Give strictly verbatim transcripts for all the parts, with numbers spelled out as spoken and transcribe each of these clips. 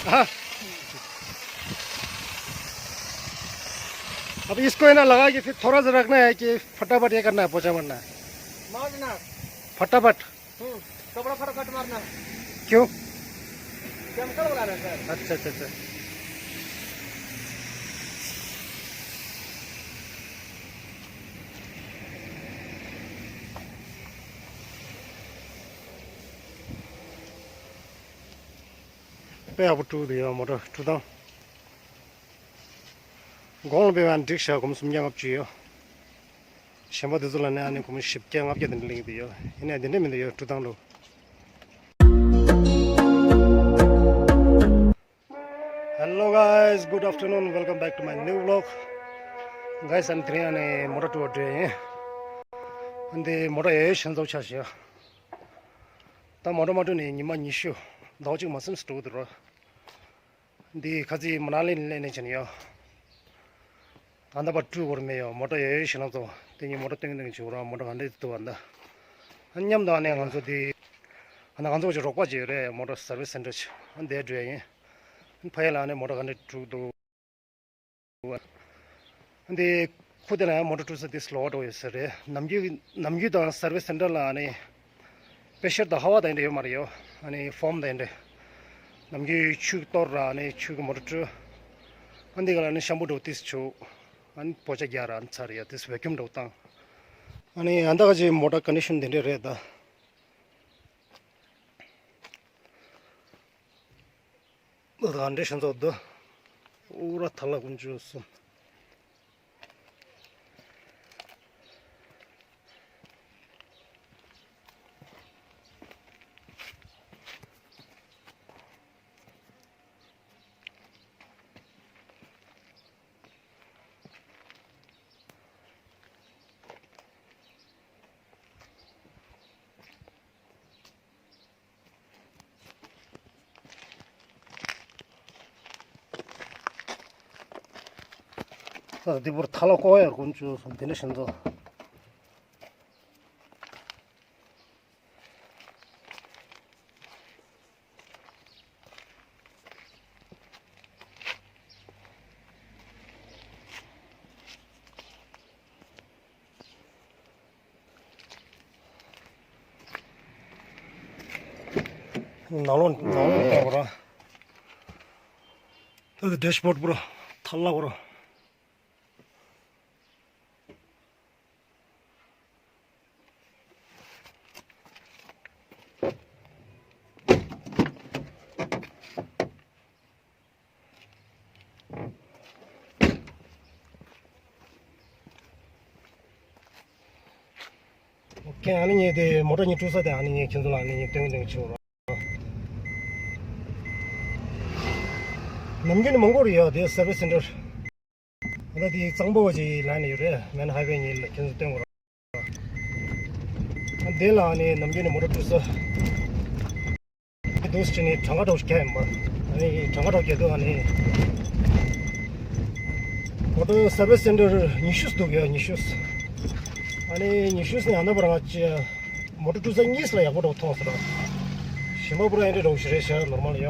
हाँ। अब इसको है ना लगा के फिर थोड़ा सा रखना है कि फटाफट ये करना है, पोछा मारना है। मारना। फटाफट। हम्म, कपड़ा फटाफट मारना। क्यों? केमिकल वाला रहता है। अच्छा, अच्छा, अच्छा। དཔེ་ཡག་པོ་དཀྲུགས་འདུག་ཡ། མོ་ཊ་དཀྲུག་སྟངས། གོང་ལ་དཔེ་བ་འགྲིག་ཤག་སྒོར་མོ་སུམ་བརྒྱ་ལྔ་བཅུ་ཡོད། གཞན་པ་དེ་ཚོ་ལ་ནི་ཨ་ནི་སྒོར་མོ་བཞི་བརྒྱ་ལྔ་བརྒྱ་དེ་འདྲ་ལེན་གྱི་འདུག་ཡ། ཡིན་ནའི་དེ་འདྲ་མི་འདུག་ཡ། དཀྲུག་སྟངས་ལོ། Hello guys, good afternoon, welcome back to my new vlog. Guys, ཨ་ནི་དེ་རིང་ཨ་ནི་མོ་ཊ་དཀྲུག་པར་འགྲོ་ཡ་ཡིན། ཨ་ནི་མོ་ཊ་ཡོད་ཡོད་ཞན་ཚོ་ཆགས་ཤག་ད་མོ་ཊ་མ་དཀྲུགས་ནས་ཉི་མ་ཉི་ཤུ་ཟླ་བ་གཅིག་མ་ཟིན་ཙམ་འགྲོ་གི་འདུག་ར། འདི་ཁ་ཚིག་མ་ན་ལི་ནས་སླེབས་ནས་བྱས་ནས་ཡོད། ད་ལྟ་བར་དཀྲུག་དགོས་མེད་ཡོད། མོ་ཊ་ཡོད་ཡོད་ཞན་ཚོ་དེ་ཉིད་མོ་ཊ་སྟོན་སྟོན་བྱེད་དགོས་ར། མོ་ཊ་ག་འདྲས་འདུག་བ་ད། ཨ་མཉམ་དུ་ཨ་ནི་ང་ཚོ་དེ་ཨ་ནི་ང་ཚོ་ཅིག་རོགས་པ་ཅིག་ཡོད་རེད། མོ་ཊ་སར་བི་སི་སེན་ཊར་ཅིག་ཨ་འདིར་འགྲོ་ཡ་ཡིན། ཕ་ཡུལ་ལ་ཨ་ནི་མོ་ཊ་ག་འདྲས་དཀྲུག་འདུག་འདི་ཁུག་དེ་ལ་ཡང་མོ་ཊ་དཀྲུག་ས་དེ་སློ་བ་འགྲོ་ཡོད་ས་རེད། ནམ་རྒྱུན་ནམ་རྒྱུན་དང་སར་བི་སི་སེན་ཊར་ལ་ཨ་ནི་པེ་ཤར་དང་ཧ་བ་དང་འདྲ་ཡོད་མ་རེད་ཡོད། ཨ་ནི་ཕོམ་དང་འདྲ། ནམ་རྒྱུན་ཆུ་གཏོར་ར་ཨ་ནི་ཆུ་གི་མོ་ཊ་དཀྲུག་ཨ་འདི་ག་ལ་ཨ་ནི་ཤམ་པུ་འགྲོ་ཏིས་ཆུ། ཨ་ནི་པོ་ཆ་རྒྱག་ར་ཨ་ནི་ཚར་ཡ་ཏིས་བེ་ཀུམ་འགྲོ་བཏང་། ཨ་ནི་ཨ་འདི་ག་ཅིག་མོ་ཊ་ཀོན་ཌི་ཤན་དེ་འདྲ་རེད་ད། ཨ་འདྲ་ཤན་ཚོགས་འདུག་ཨུ་ར་ཐ་ལ་ཀུན་ཅུ་སུ། ད་འདི་བོར་ཐ་ལ་ཀོ་ཡར་ཀུན་ཅུ་སུ་འདི་འདྲ་ཤན་ཚོགས། ནང་ལོགས་ནང་ལོགས་ཐོག་ར། ད་ཌེཤ་བོར་པོ་ར་ཐ་ལ་བོ་ར། ཨོ་ཁེ། ཨ་ནི་ངས་དེ་མོ་ཊ་གཉིས་དཀྲུག་ས་དེ་ཨ་ནི་ངས་ཁྱེད་ཚོ་ལ་ཨ་ནི་ངས་སྟོན་སྟོན་བྱེད་རོགས། ནམ་རྒྱུན་ནི་མང་པོ་རེད་ཡ་དེ་སར་བི་སི་སེན་ཊར། ཨ་ད་དེ་གཙང་པོ་ཅིག་ལ་ནས་ཡོད་རེད། མེན་ཧའི་ཝེ་གཉིས་ལ་ཁྱེད་ཚོ་སྟོན་དགོས་ར། ཨ་དེ་ལ་ཨ་ནི་ནམ་རྒྱུན་ནི་མོ་ཊ་དཀྲུག་ས། འདུག་སེ་བྱས་ནས་གྲངས་ཀ་འདྲ་བོ་ཞིག་རྒྱག་ཡིན་པ། ཨ་ནི་གྲངས་ཀ་འདྲ་བོ་རྒྱག་དུས་ཨ་ནི། མོ་ཊ་སར་བི་སི་སེན་ཊར་ཉི་ཤུ་འདུག་ཡ། ཉི་ཤུ། ཨ་ནི་ཉི་ཤུ་ནས་ཨ་ན་བར་ང་ཅི་མོ་ཊ་དཀྲུག་ས་གཉིས་ལ་ཡག་པོ་འདྲ་བོ་མཐོང་སོང་ར། གཞན་པ་པུ་ར་ཨེ་འདྲ་འདྲ་བོ་ཞིག་རེད་ཤག་ནོར་མལ་ཡ།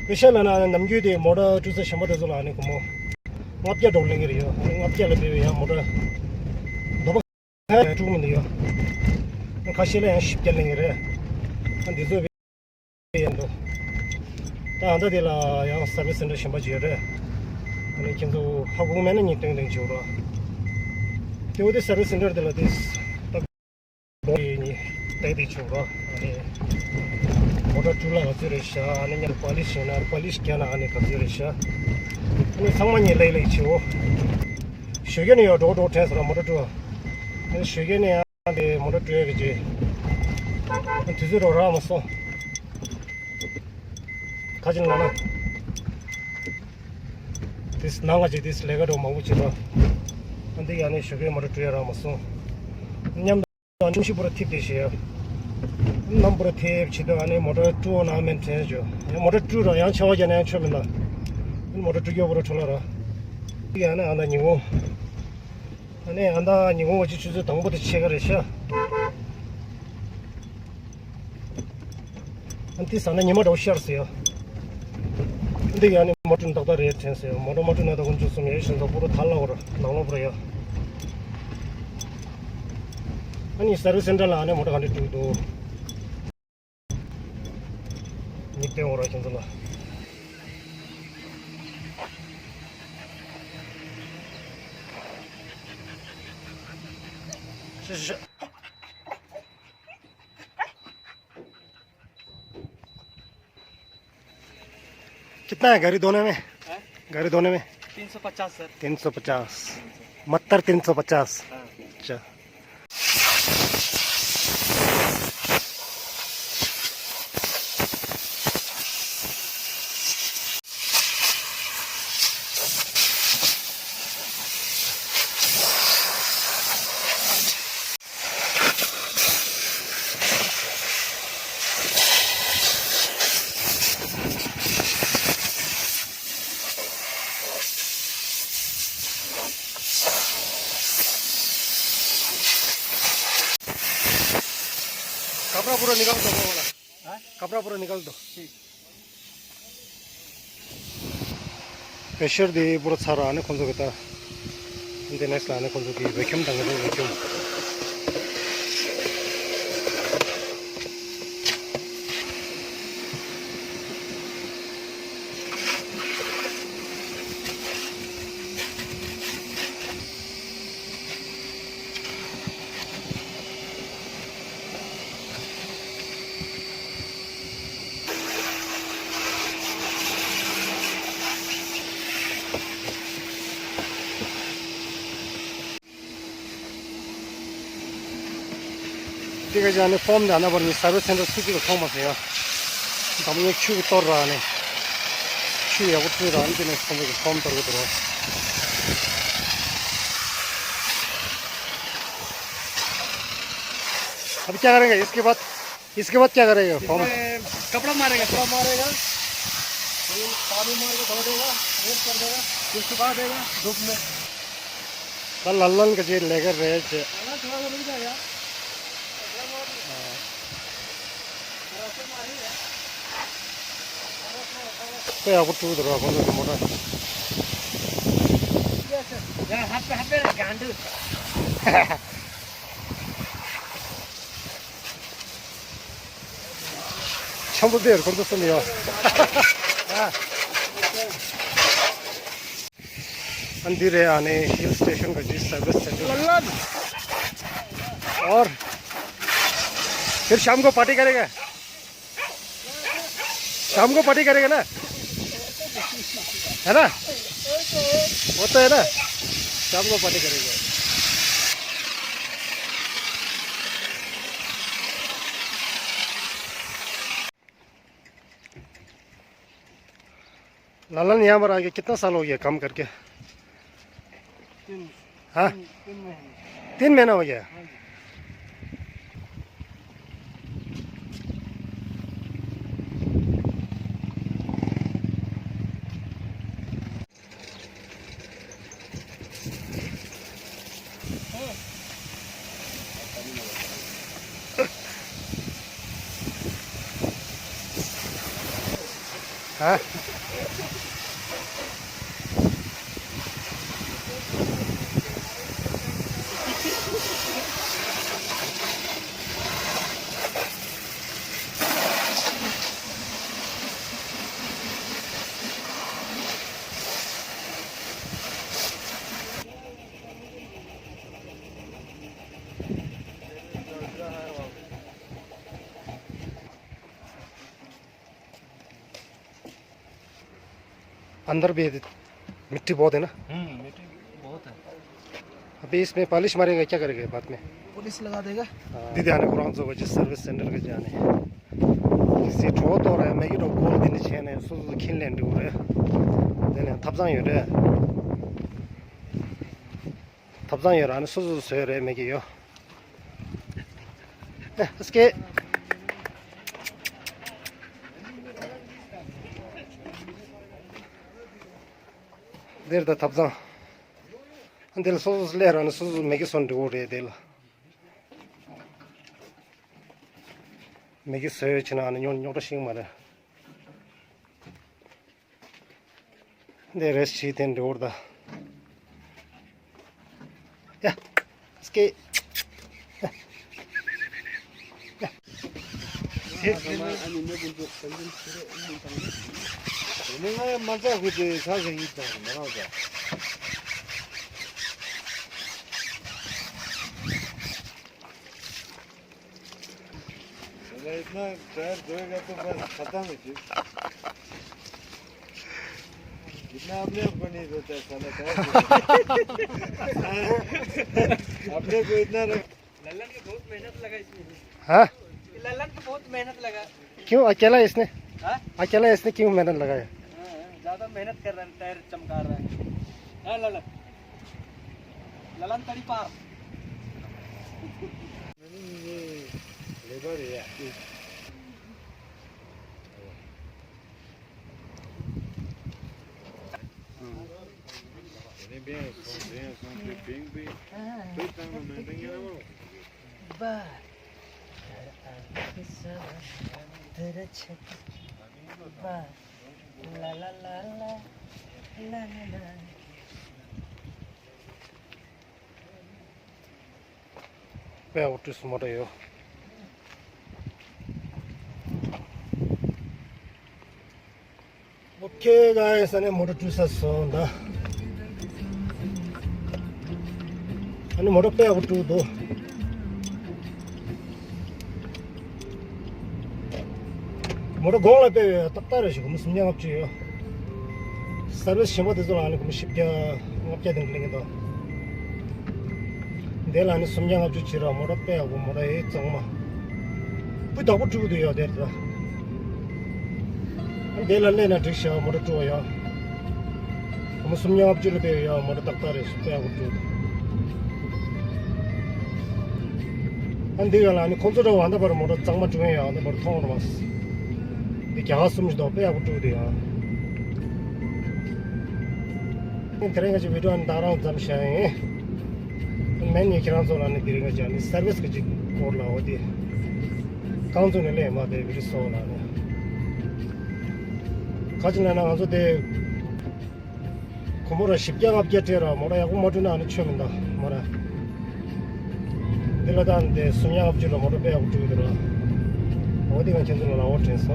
དཔེ་ཆ་ལ་ན་ནམ་རྒྱུན་དེ་མོ་ཊ་དཀྲུག་ས་གཞན་པ་དེ་ཚོ་ལ་ཨ་ནི་སྒོར་མོ་ལྔ་བརྒྱ་འདྲ་བོ་ལེན་གྱི་རེད་ཡ། ཨ་ནི་ལྔ་བརྒྱ་ལ་དཔེ་བའི་ཡ་མོ་ཊ་འདོ་པ། ཧ་དཀྲུག་མི་འདུག་ཡ། ཁ་ཤས་ལ་ཡང་བཞི་བརྒྱ་ལེན་གྱི་རེད། ཨ་འདི་ཚོ་བས་ཡིན་འདུག་ད་ཨ་མདའ་དེ་ལ་ཡང་སར་བི་སི་སེན་ཊར་གཞན་པ་ཅིག་ཡོད་རེད། ཨ་ནི་ཁྱེད་ཚོ་ཧ་གོ་མེད་ན་ངས་སྟོན་སྟོན་བྱེད་རོགས། དེ་འོ་དེ་སར་བི་སི་སེན་ཊར་དེ་ལ་དེ་ད་གོང་ཡིན་ནི་བལྟས་དེ་བྱེད་རོགས། ཨ་ནི་མོ་ཊ་དཀྲུག་ལ་ག་ཚོད་རེད་ཤག་ཨ་ནི་ཉར་པ་ལིཤ་བྱས་ན་པ་ལིཤ་བརྒྱབ་ན་ཨ་ནི་ག་ཚོད་རེད་ཤག་ཨ་ནི་ཚང་མ་ངས་ལེགས་ལེགས་བྱེད་འོ། ཞོགས་ཀས་ནས་ཡོད་འགྲོ་འགྲོ་དྲན་སོང་ར་མོ་ཊ་དཀྲུག་ཨ་ནི་ཞོགས་ཀས་ནས་ཡང་དེ་མོ་ཊ་དཀྲུག་ཡ་གི་ཅི། དུས་ཚོད་རོགས་རག་མ་སོང་། ཁ་ཅིག་ལ་ན། དེས་ནང་ང་ཅིག་དེས་ལས་ཀ་འགྲོ་མང་པོ་བྱེད་རོགས། ཨ་འདི་ཡང་ནས་ཞོགས་ཀས་མོ་ཊ་དཀྲུག་ཡ་རག་མ་སོང་། མཉམ་དུ་གནམ་གཤིས་པུ་ར་ཐིབས་དེ་ཞེས། གནམ་པུ་ར་ཐིབས་བྱེད་དུས་ཨ་ནི་མོ་ཊ་དཀྲུག་ན་མེད་དྲན་བྱོས། ཡང་མོ་ཊ་དཀྲུག་ར་ཡང་ཆར་པ་བརྒྱབ་ན་ཡང་ཆོ་མིན་ལ། མོ་ཊ་དཀྲུག་རྒྱུ་པུ་ར་འཕྲོ་ལ་ར། ཡང་ནས་ཨ་ན་ཉི་ཧོང་། ཨ་ནི་ཨ་མདའ་ཉི་ཧོང་བ་ཅི་ཆུ་ཚོད་དང་པོ་དེ་ཕྱེད་ཀ་རེད་ཤག་ཨ་འདི་ཟ་ན་ཉི་མ་འདྲ་བོ་ཤར་སོང་ཡ། འདི་ཡང་ནི་མོ་ཊ་ཏག་ཏག་རེད་དྲན་སོང་། མོ་ཊ་མ་འགྲོ་ན་ད་ཁོང་ཚོ་གསུམ་ཡོད་བཞིན་དུ་པུ་རུ་ཐལ་ལ་བོར་ནང་ལོགས་པུ་རུ་ཡོད། ཨ་ནི་སར་བིས་སེན་ཊར་ལ་ཨ་ནི་མོ་ཊ་ག་འདྲ་འགྲོ་འདུག་མིག་སྟོན་འོ་ར་ཁྱེད་ཚོ་ལ། ཤ་ཤ་ཤ། कितना है गाड़ी धोने में? हैं? गाड़ी धोने में? तीन सौ पचास सर। तीन सौ पचास। मत्तर तीन सौ पचास। हाँ। अच्छा। कपड़ा पूरा निकाल दो वो वाला। हाँ? कपड़ा पूरा निकाल दो। ठीक। प्रेशर དེ་པུ་ར་ཚར་ར་ནི་ཁོང་ཚོ་གི་ད། འདི་ནེགསི་ལ་ནི་ཁོང་ཚོ་གི་བེ་ཁྱུམ་དང་གི་རེད་བེ་ཁྱུམ། དེ་ག་ཅིག་ནི་ཕོམ་དེ་ཨ་ན་བར་ནི་སར་བིས་སེན་ཊར་སུ་གཅིག་ལ་མཐོང་མ་སོང་ཡ། འདམ་ངོས་ཆུ་གི་གཏོར་ར་ནི། ཆུ་ཡག་པོ་བཙུགས་ར་ནི་དེ་ནས་ཁོང་ཚོ་གི་ཕོམ་གཏོར་གི་འདུག་ར། अभी क्या करेगा इसके बाद? इसके बाद क्या करेगा? फॉर्म इसमें कपड़ा मारेगा। कपड़ा मारेगा, फिर पानी मार के धो देगा, वॉश कर देगा, फिर सुखा देगा धूप में। कल लल्लन का जेल लेकर रहे थे। हाँ, थोड़ा सा रुक जाएगा। कोई आपको टू दे रहा, कौन सा मोटा? यार, हाथ पे, हाथ पे गांडू। ཆམ་པ་དཔེར་ཁོང་ཚོ་གསུམ་ཡོད། ཨ་འདི་རེད། ཨ་ནི་ཧིལ་སི་ཊེ་ཤན་གི་ཇི་སར་བིས་སེན་ཊར། और फिर शाम को पार्टी करेगा? शाम को पार्टी करेगा ना? है ना? वो तो है ना? शाम को पार्टी करेगा। लालन, यहाँ पर आके कितना साल हो गया काम करके? तीन। हाँ? तीन, तीन महीने। तीन महीना हो गया? हाँ जी। हाँ? अंदर भी मिट्टी बहुत है ना? हम्म, मिट्टी बहुत है। अभी इसमें पॉलिश मारेगा, क्या करेगा बाद में? पुलिस लगा देगा। हाँ, दीदी आने को रांझो को जिस सर्विस सेंटर के जाने। किसी ठो तो रहे, मैं की तो गोल दिन छेने, सो तो खिन लेंडे हो रहे। देने थप जान यो रहे। ཐབ་ཚང་ཡོད་ར་ནི་སོ་སོ་སོ་ཡོད་རེད་མེད་ཀྱི་ཡོད། ཨེ་ཨེ་སྐད། འདིར་ད་ཐབ་ཚང་། འདི་ལ་སོ་སོ་སླེབས་ར་ནི་སོ་སོ་མེད་ཀྱི་སོ་འགྲོ་གི་རེད་དེ་ལ། མེད་ཀྱི་སོ་ཡོད་ཕྱིན་ན་ཨ་ནི་རྙོག་རྙོག་དྲ་ཤིག་མ་རེད། འདི་རེས་ཤི་ཐེན་འགྲོ་བར་ད། ཡ། སྐེ། ཡ། ང་མ་ཚ་ཁུ་དེ་ཚ་ཟེར་ཡིན་དང་མ་རང་ཚ། इतना टायर धोएगा तो बस खत्म है जी। इतना अपने आप को नहीं धोता है साला टायर धोएगा। अपने को इतना रख। लल्लन को बहुत मेहनत लगा इसमें। हाँ? लल्लन को बहुत मेहनत लगा। क्यों अकेला इसने? हाँ? अकेला इसने क्यों मेहनत लगाया? हाँ, हाँ, ज्यादा मेहनत कर रहा है, टायर चमका रहा है। हाँ, लल्लन। लल्लन तड़ी पार। नहीं, नहीं, ये लेबर है यार। དཔེ་ཡག་པོ་བཀྲུས་སོང་མོ་ཊ་ཡོད། Okay guys, ཨ་ནི་མོ་ཊ་བཀྲུས་ཚར་སོང་ད། ཨ་ནི་མོ་ཊ་དཔེ་ཡག་པོ་བཀྲུས་འདུག། མོ་ཊ་གོང་ལ་དཔེ་ཡོད་ཏག་ཏག་རེད་ཞིག་སྒོར་མོ་སུམ་བརྒྱ་ལྔ་བཅུ་ཡོད། སར་བི་སི་གཞན་པ་དེ་ཚོ་ལ་ཨ་ནི་སྒོར་མོ་བཞི་བརྒྱ་ལྔ་བརྒྱ་དེ་འདྲ་ལེན་གྱི་འདུག། འདི་ལ་ཨ་ནི་སུམ་བརྒྱ་ལྔ་བཅུ་བྱེད་ར། མོ་ཊ་དཔེ་ཡག་པོ། མོ་ཊ་ཨེ་གཙང་མ། སྤུས་དག་པོ་བཀྲུས་འདུག་ཡ་དེ་རེད། ཨ་ནི་དེ་ལ་སླེབས་ན་འགྲིག་ཤག་མོ་ཊ་བཀྲུ་བ་ཡ། སྒོར་མོ་སུམ་བརྒྱ་ལྔ་བཅུ་ལ་སྤེལ་ཡོད་ཡ། མོ་ཊ་ཏག་ཏག་རེད། དཔེ་ཡག་པོ་བཀྲུས་འདུག། ཨ་འདི་ག་ལ་ནི་ཁོང་ཚོ་འདྲ་བ་ཨ་ད་བར་མོ་ཊ་གཙང་མ་བཀྲུ་མཁན་ཡོད། ཨ་ད་བར་མཐོང་ར་མ་སོང་། འདི་རྒྱ་གར་གསུམ་ཞིག་འདུག། དཔེ་ཡག་པོ་བཀྲུས་འདུག་ཡ། དེ་རིང་ང་ཚོའི་བི་ཌིའོ་ཨ་ནི་ད་རང་ཙམ་བཞག་ཡིན། མན་ནི་ཁྱེད་རང་ཚོ་ལ་ནི་དེ་རིང་ང་ཚོ་ནི་སར་བི་སི་གི་ཅིག་སྐོར་ལ་འོ་དེ། རྐང་བཙུགས་ནས་སླེབས་མ་དེ་བི་ཌིའོ་བཟོ་ལ་ནི། ག་ཅི་ལབ་ན་ང་ཚོ་དེ། སྒོར་མོ་ར་བཞི་བརྒྱ་ལྔ་བརྒྱ་སྤྲད་ར། མོ་ཊ་ཡག་པོ་མ་བཀྲུས་ན་ཨ་ནི་ཆོ་མིན་ད་མོ་ཊ། འདི་ལ་ད་འདི་སུམ་བརྒྱ་ལྔ་བཅུ་ལ་མོ་ཊ་དཔེ་ཡག་པོ་བཀྲུས་འདུག་ར། འོ་དེ་ང་ཁྱེད་ཚོ་ལ་ལའོ་དྲན་སོང་།